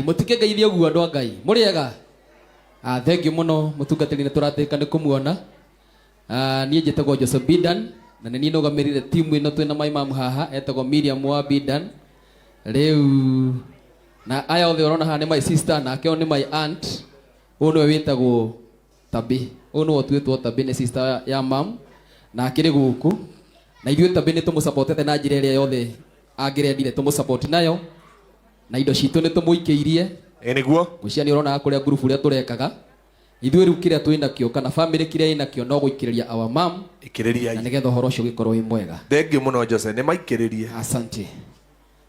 Mũtikĩngeithie ũguo andũ a Ngai. Mũrĩ ega? Ah, thengiũ mũno mũtungatĩri nĩ tũratĩka nĩ kũmuona. Ah, niĩ njĩtagwo Joseph Bidan na nĩ niĩ nũgamĩrĩire timu ĩno twĩna my mom haha etagwo Miriam wa Bidan. Rĩu na aya othe ũrona haha nĩ my sister nake ũyũ nĩ my aunt. Ũyũ nĩwe wĩtagwo Tabi. Ũyũ nĩwe ũtuĩtwo Tabi nĩ sister ya mam na akĩrĩ gũkũ. Na ithuĩ Tabi nĩ tũmũsupportete na njĩra ĩrĩa yothe angĩrendire tũmũsupport nayo. Na indo citũ nĩ tũmũikĩirie. Ĩ nĩguo. Ngwĩciria nĩ ũronaga kũrĩa ngurubu ũrĩa tũrekaga. Ithuĩ rĩu kĩrĩa twĩ nakĩo kana family kĩrĩa ĩ nakĩo no gũikĩrĩria our mom. Ikĩrĩriai. Na nĩgetha ũhoro ũcio ũgĩkorwo wĩ mwega. Thengiũ mũno Jose, nĩ maikĩrĩrie. Asante.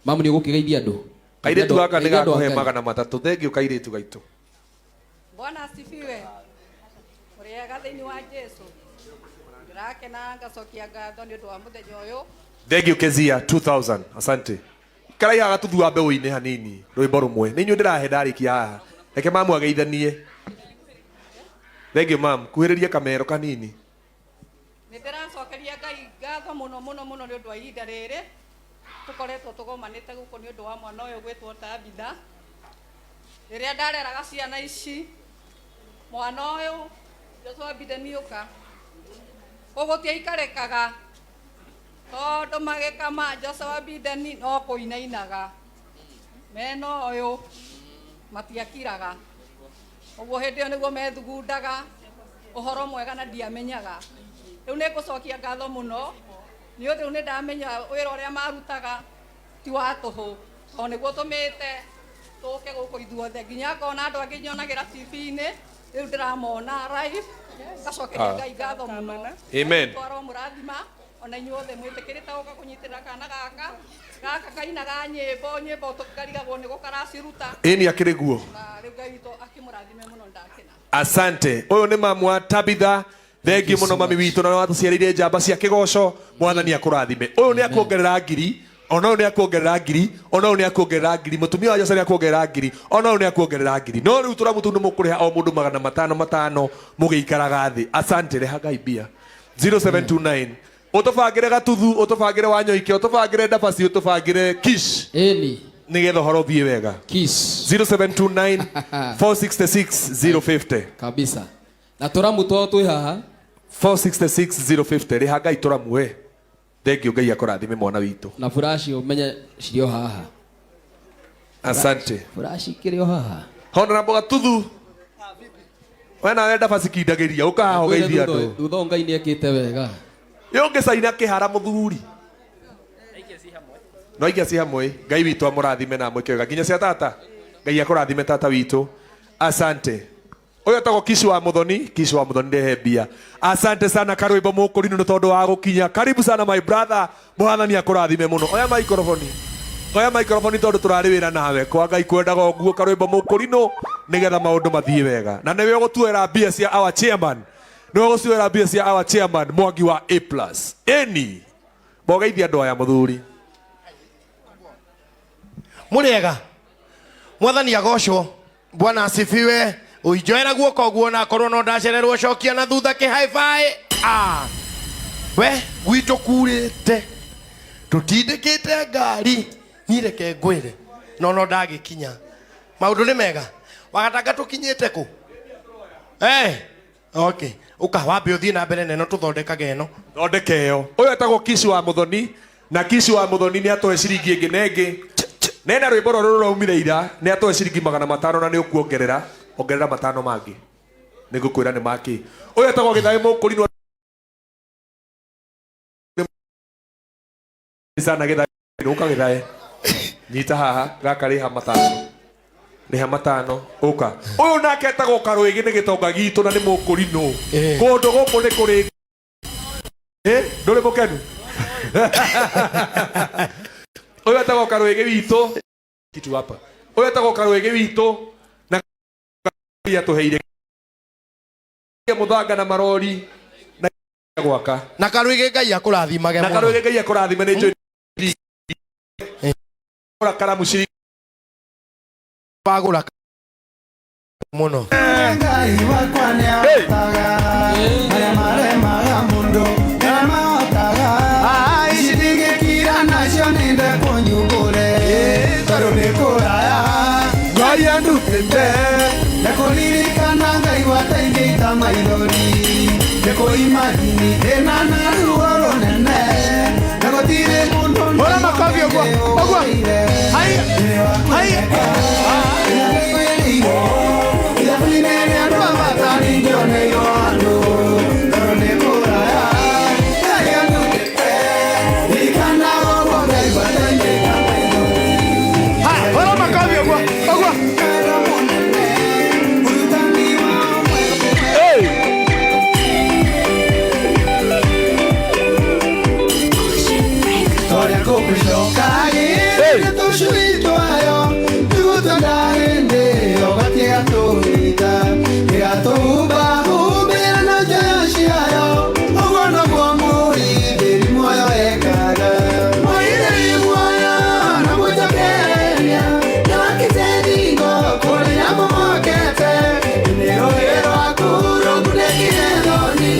Mam nĩ ũgũkĩgeithia andũ? Kairĩtu gaka nĩ Geithia andũ a gakũhe Ngai. 300. Thengiũ kairĩtu gaitũ. Bwana asifiwe. Mũrĩega thĩinĩ wa Jesu. Ndĩrakena ngacokia ngatho nĩ ũndũ wa mũthenya ũyũ. Thengiũ Kezia 2000. Asante. Ikarai haha gatuthua mbeũ-inĩ hanini rwĩmbo rũmwe. Nĩ inyuĩ ndĩrahe ndarĩkia haha. Reke mamu ageithanie. Thengiũ mam, kuhĩrĩria kamero kanini. Nĩ ndĩracokeria Ngai ngatho mũno mũno mũno nĩ ũndũ wa ihinda rĩrĩ tũkoretwo tũgomanĩte gũkũ nĩ ũndũ wa mwana ũyũ gwĩtwo Tabitha. Rĩrĩa ndareraga ciana ici, mwana ũyũ Joshua Biden ũka, gũgũtiaikarĩkaga tondũ magĩkama Joshua Biden no kũinainaga mena ũyũ matiakiraga. Ũguo hĩndĩ ĩyo nĩguo methugundaga ũhoro mwega na ndiamenyaga. Rĩu nĩ ngũcokia ngatho mũno nĩ ũndũ rĩu nĩ ndamenya wĩra ũrĩa marutaga ti wa tũhũ, tondũ nĩguo ũtũmĩte tũke gũkũ ithuothe nginya ngona andũ angĩ nyonagĩra TV-inĩ rĩu ndĩramona live ngacokeria Ngai ngatho mũno. Amen. Twaro mũrathima ona inyuothe mwĩtĩkĩrĩte gũka kũnyitĩrĩra kana gaka gaka kainaga nyĩmbo nyĩmbo tũkarigagwo nĩ gũkaraciruta. Ĩni akĩrĩ guo. Na rĩu Ngai witũ akĩmũrathime mũno ndakena. Asante. Ũyũ nĩ mamu wa Tabitha. Thengiũ mũno mami witũ na watũciarĩire njamba cia kĩgoco. Mwathani akũrathime. Ũyũ nĩ akuongerera ngiri. Ona ũyũ nĩ akuongerera ngiri. Ona ũyũ nĩ akuongerera ngiri. Mũtumia wa Jose nĩ akuongerera ngiri. Ona ũyũ nĩ akuongerera ngiri. No rĩu tũramu tũu nĩ mũkũrĩha o mũndũ 500 500 mũgĩikaraga thĩ. Asante. Reha Ngai mbia. 0729. Ũtũbangĩre gatuthu, ũtũbangĩre wanyoike, ũtũbangĩre ndabaci, ũtũbangĩre kish. Ĩni. Nĩgetha ũhoro ũthiĩ wega. Kiss. 0729 466 050. Kabisa. Na tũramu twao twĩ haha. 466 050. Rĩha Ngai tũramu we. Thengiũ Ngai akũrathime mwana witũ. Na furashi ũmenye cirĩ o haha. Asante. Furashi ikĩrĩ o haha. Honorable Gatuthu. We nawe ndabaci kindagĩria ũka haha ũgeithie andũ. Thutha ũyũ Ngai nĩ ekĩte wega. Ĩ ũngĩcaina kĩhara mũthuri. No ikia ci hamwe. Ngai witũ amũrathime na amwĩke wega. Nginya cia tata. Ngai akũrathime tata witũ. Asante. Ũyũ etagwo Kishi wa Muthoni. Kishi wa Muthoni ndehe mbia. Asante sana karwĩmbo mũkũrinũ nĩ tondũ wa gũkinya. Karibu sana my brother. Mwathani akũrathime mũno. Oya microphone. Oya microphone tondũ tũrarĩ wĩra nawe. Kwa Ngai kwendaga ũguo karwĩmbo mũkũrinũ nĩgetha maũndũ mathiĩ wega. Na nĩwe ũgũtuoera mbia cia our chairman. Nĩwe ũgũtuoera mbia cia our chairman Mwangi wa A plus. Ĩni. Mbogeithie andũ aya mũthuri. Mũrĩega. Mwathani agocwo. Bwana asifiwe. Ũinjoera guoko ũguo na akorwo no ndacererwo cokia na thutha kĩ high five. Ah. We gwitũ kurĩte tũtindĩkĩte ngari niĩ reke ngwĩre no no ndagĩkinya maũndũ nĩ mega wagatanga tũkinyĩte kũ eh okay ũka wambe ũthiĩ na mbere na ĩno tũthondekage ĩno Thondeka ĩyo. Ũyũ etagwo Kishi wa Muthoni na Kishi wa Muthoni nĩ atũhe ciringi ĩngĩ na ĩngĩ. Nena rwĩmbo rũrũ rũraumire ira nĩ atũhe ciringi 500 na nĩ ũkuongerera ongerera matano mangĩ. Nĩ ngũkwĩra nĩ makĩ. Ũyũ etagwo Gĩthaĩ Mũkũrinũ sana Gĩthaĩ ũka Gĩthaĩ. Nyita haha gaka rĩha matano. Rĩha matano ũka. Ũyũ nake etagwo Karũĩgĩ nĩ gĩtonga gitũ na nĩ mũkũrinũ. Kũndũ gũkũ nĩ kũrĩ ndũrĩ mũkenu. Ũyũ etagwo Karũĩgĩ witũ. Kitu hapa. Ũyũ etagwo Karũĩgĩ witũ na Ngai atũheire mũthanga na marori na gwaka. Na Karũĩgĩ Ngai akũrathimage Na mũno. Karũĩgĩ Ngai akũrathime nĩ njũĩ. Karamu ciringi. Wagũra mũno. Ngai wakwa nĩ ahotaga marĩa maremaga mũndũ nĩ mahotaga. Ici ndingĩkira nacio nĩ ndekwo nyumbũre tondũ nĩ kũraya. Ngai Andutĩte ndekũririkana Ngai wataingĩita maithori ndĩkũimagini thĩna na ruo rũnene na gũtirĩ mũndũ. Hũra makobi ũguo, ũguo. Haiya, haiya. Haya, hũra makobi ũguo, ũguo. Hey! Toria kũgũcoka tũcui twayo tũgũtwenda hĩndĩ ĩyo gatigatũhita gĩgatũhumba humbĩra na njoyo ciayo ũguo noguo mũhithĩri muoyo ekaga mũhithĩri muoyo na mũnjokereria nĩwakĩte thingo kũrĩ nyamũ mokete nĩ rũĩ rwaku rũngunĩkire thoni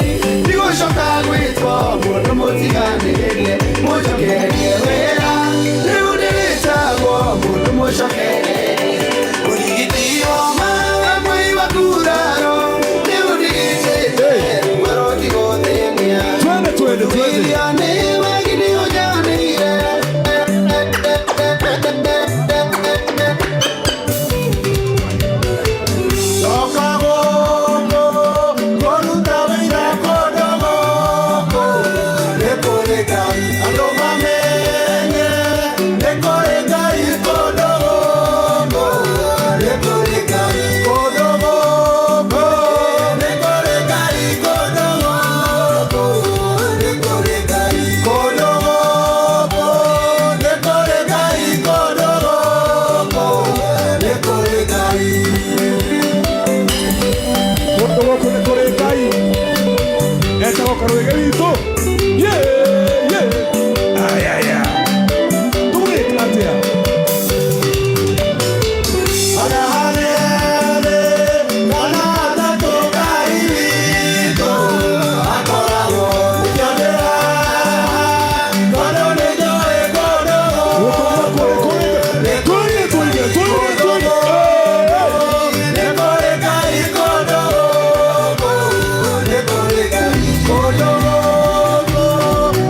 ndigũcoka gwĩtwo mũndũ mũtiganĩrie mũnjokerie wĩra rĩu ndĩrĩtagwo mũndũ mũcokererie ũrigiti oma mwei wa nguraro rĩu ndigitĩte ruo rũtigũthĩnia. Twende, twende, twende. Iria nĩ wegi nĩ ũnjanĩire. Coka gũkũ, kũruta wĩra kũndũ gũkũ. Nĩ kũrĩ Ngai, andũ mamenye. Nĩ kũrĩ Ngai kũndũ gũkũ. Nĩ kũrĩ Ngai kũndũ gũkũ. Nĩ kũrĩ Ngai kũndũ gũkũ. Nĩ kũrĩ Ngai kũndũ gũkũ. Nĩ kũrĩ Ngai kũndũ gũkũ. Nĩ kũrĩ Ngai. Kũndũ gũkũ nĩ kũrĩ Ngai etagwo Karũĩge witũ. Ye, ye. Ayaya. Tugĩte atĩa? Ona harere kana atatũ Ngai witũ akoragwo kĩondera tondũ nĩ njũĩ kũndũ. Gũkũ nĩ kũrĩ kũrĩ. Tũige, tũige, tũige, tũige. Nĩ kũrĩ Ngai kũndũ gũkũ. Nĩ kũrĩ Ngai kũndũ gũkũ.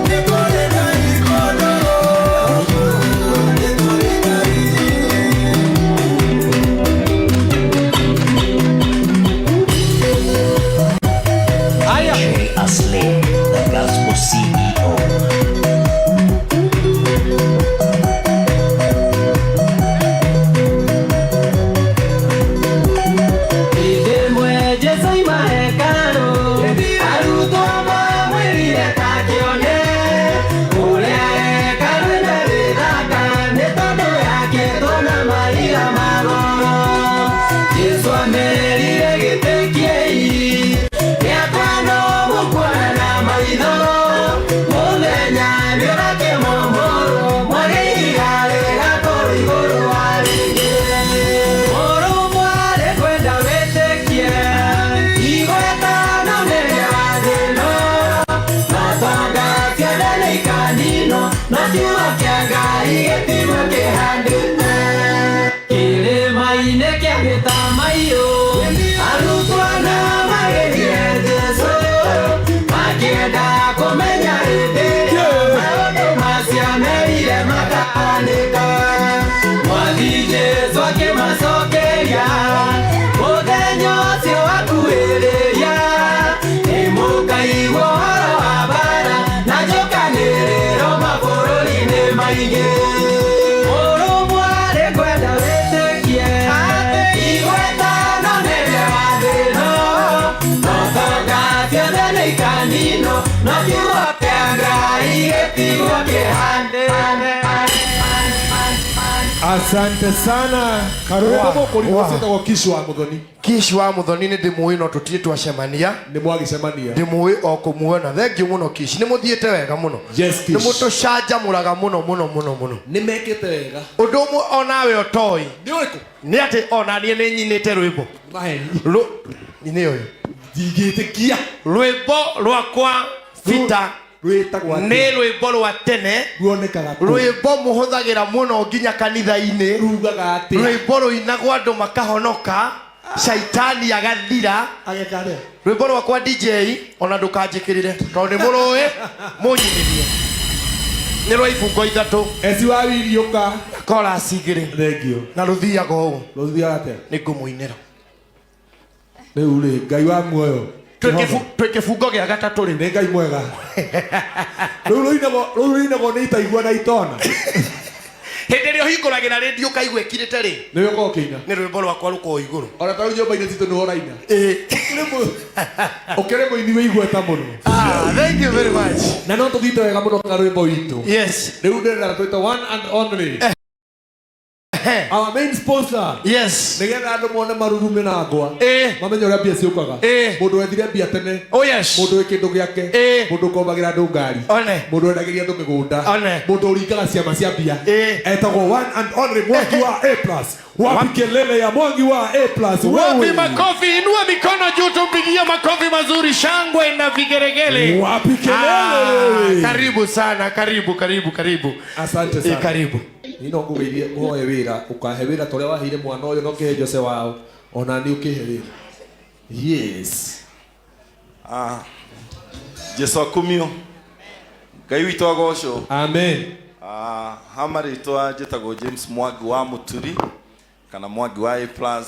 Nĩ kũrĩ Ngai kũndũ gũkũ. Nĩ kũrĩ Ngai. Haya. Jay Asley, the Gospel CEO. Hĩndĩ ĩmwe Jesũ oima hekarũ, arutwo mamwĩrire ta kĩone ũrĩa hekarũ ĩno ĩrĩ thaka, nĩ tondũ yakĩtwo na mahiga ma goro. Jesũ amerire gĩtĩkiei, gĩakwa no mũkuona na maitho, mũthenya nĩũrakĩmomorwo, mwage ihiga rĩgakorwo igũrũ wa rĩngĩ. Mũrũmwe arĩ kwenda wĩtĩkie, igweta no nene wa thĩ ĩno, no tonga ciothe nĩ ikaninwo, no kiugo kĩa Ngai gĩtigwo kĩhandĩte. Kĩrĩma-inĩ kĩa mĩtamaiyũ, arutwo na magĩthiĩ Jesũ, makĩenda kũmenya hĩndĩ ĩrĩa maũndũ macio merire makahanĩka. Mwathi Jesũ akĩmacokeria, mũthenya ũcio wakuhĩrĩria, nĩmũkaigua ũhoro wa mbara na njũkanĩrĩro mabũrũri-inĩ maingĩ. Mũrũmwe arĩ kwenda wĩtĩkie, igweta no nene wa thĩ ĩno, no tonga ciothe nĩ ikaninwo, no kiugo kĩa Ngai gĩtigwo kĩhandĩte. Asante sana. Karũĩmbo Wa, mũkũrinũ wa. ciĩtagwo Kish wa Mũthoni. Kish wa Mũthoni nĩ ndĩmũĩ no tũtirĩ twacemania. Nĩ mwagĩcemania. Ndĩmũĩ o kũmuona. Thengiũ mũno Kish, nĩ mũthiĩte wega mũno. Yes, Kish. Nĩ mũtũcanjamũraga mũno mũno mũno mũno. Nĩ mekĩte wega. Ũndũ ũmwe onawe ũtoĩ Nĩ ũrĩkũ? nĩ atĩ ona niĩ nĩ nyinĩte rwĩmbo. Maheni. Nĩ ũyũ Ndingĩtĩkia. Rwĩmbo rwakwa Peter. Rwĩtagwo atĩa? Nĩ rwĩmbo rwa tene. Ruonekaga kũ? Rwĩmbo mũhũthagĩra mũno nginya kanitha-inĩ. Rugaga atĩa? Rwĩmbo rũinagwo andũ makahonoka, caitani agathira. Ageka atĩa? Rwĩmbo rwakwa DJ, ona ndũkanjĩkĩrĩre tondũ nĩ mũrũĩ mũnyinithie. Nĩ rwa ibungo ithatũ. Eci wa wiriũka. Chorus igĩrĩ. Thank you. Na rũthiaga ũũ. Rũthiaga atĩa? Nĩ ngũmũinĩra. Rĩu rĩ, Ngai wa muoyo. Twĩ kĩbungo gĩa gatatũ rĩu. Nĩ Ngai mwega. Rĩu rũinagwo rũu rũinagwo nĩ itaigua na itona. Hĩndĩ ĩrĩa ũhingũragĩra rĩndiũ ũkaigua ĩkirĩte rĩ. Nĩ ũkoragwo ũkĩina. Nĩ rwĩmbo rwakwa rũkoragwo igũrũ. Ona ta rĩu nyũmba-inĩ citũ nĩho ũraina. Ĩĩ. Ũkĩrĩ mũini wĩ igweta mũno. Ah, thank you very much. Na no tũthiĩte wega mũno na rwĩmbo witũ. Yes. Rĩu ndĩrenda twĩte one and only. Our main sponsor. Yes. Nĩgetha andũ mone marurumĩ na ngwa. Ĩĩ. Mamenye ũrĩa mbia ciũkaga. Ĩĩ. Mũndũ wethire mbia tene. Oh yes. Mũndũ wĩ kĩndũ gĩake. Ĩĩ. Mũndũ ũkombagĩra andũ ngari. One. Mũndũ wendagĩria andũ mĩgũnda. One. Mũndũ ũringaga ciama cia mbia. Ĩĩ. Etagwo one and only Mwangi wa A plus. Wapi kelele ya Mwangi wa A plus? Wapi Wewe. makofi? Inua mikono juu, tumpigie makofi mazuri, shangwe na vigeregele. Wapi kelele Ah, wewe? karibu sana, karibu, karibu, karibu. Asante sana. Eh, karibu. Niĩ no ngũgeithie ngũhoe wĩra ũkahe wĩra ta ũrĩa waheire mwana ũyũ na ũkĩhe Jose wao ona niĩ ũkĩhe wĩra. Yes. Ah, Jesu akumio. Ngai witũ agocwo. Amen. Ah, ha marĩtwa njĩtagwo James Mwangi wa Mũturi kana Mwangi wa A plus.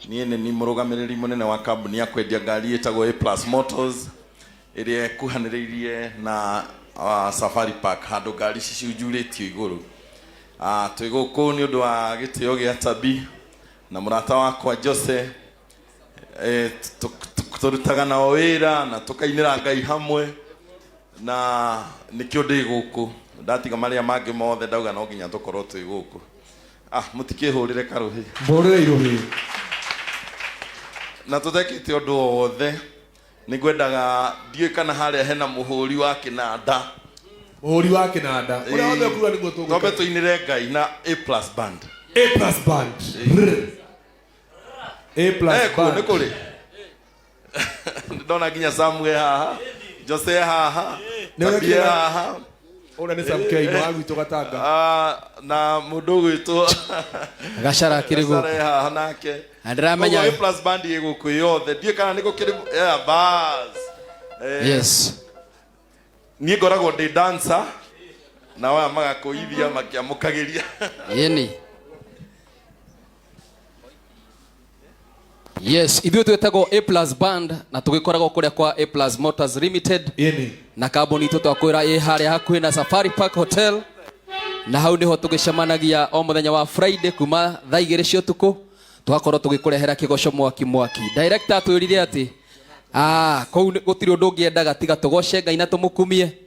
Niĩ nĩ ni mũrũgamĩrĩri mũnene wa kambuni ya kwendia ngari ĩtagwo A plus Motors ĩrĩa ĩkuhanĩrĩirie na Safari Park handũ ngari cicunjurĩtio igũrũ. Twĩ gũkũ nĩ ũndũ wa gĩtĩo gĩa Tabi na mũrata wakwa Jose. Tũrutaga nao wĩra na tũkainĩra Ngai hamwe na nĩkĩo ndĩ gũkũ. Ndatiga marĩa mangĩ mothe ndauga no nginya tũkorwo twĩ gũkũ. Ah, mũtikĩhũrĩre karũhĩ. Mbũrĩre irũhĩ. Na tũtekĩte ũndũ o wothe nĩngwendaga ndiũĩ kana harĩa hena mũhũri wa kĩnanda. Mũhũri wa kĩnanda. Ũrĩa wothe ũkuga nĩguo tũgwĩka. Twambe tũinĩre Ngai na A plus band. A plus band. A plus Kuo band. nĩ kũrĩ. Ndona nginya Samuel haha, Jose haha, Nĩ Tabie ũrekĩra- haha. Ũrĩa nĩ Sam K, wa gwitũ Gatanga. Na mũndũ ũgwĩtwo Gacara akĩrĩ gũkũ. Gacara e haha nake. Na ndĩramenya- Koguo A plus band ĩ gũkũ yothe. Ndiũĩ kana nĩ gũkĩrĩ yeah, bas. Yes. Niĩ ngoragwo ndĩ dancer na aya magakũithia makĩamũkagĩria. Yeni. Yes, ithuĩ twĩtagwo A plus band na tũgĩkoragwo kũrĩa kwa A plus Motors Limited. Yeni. Na kambuni itũ twakwĩra ĩ harĩa hakuhĩ na Safari Park Hotel. Na hau nĩho tũgĩcemanagia o mũthenya wa Friday kuma thaa igĩrĩ cia ũtukũ tũgakorwo tũgĩkũrehera kĩgoco mwaki mwaki. Director atwĩrire atĩ kũu gũtirĩ ũndũ ũngĩendaga tiga tũgoce Ngai na tũmũkumie.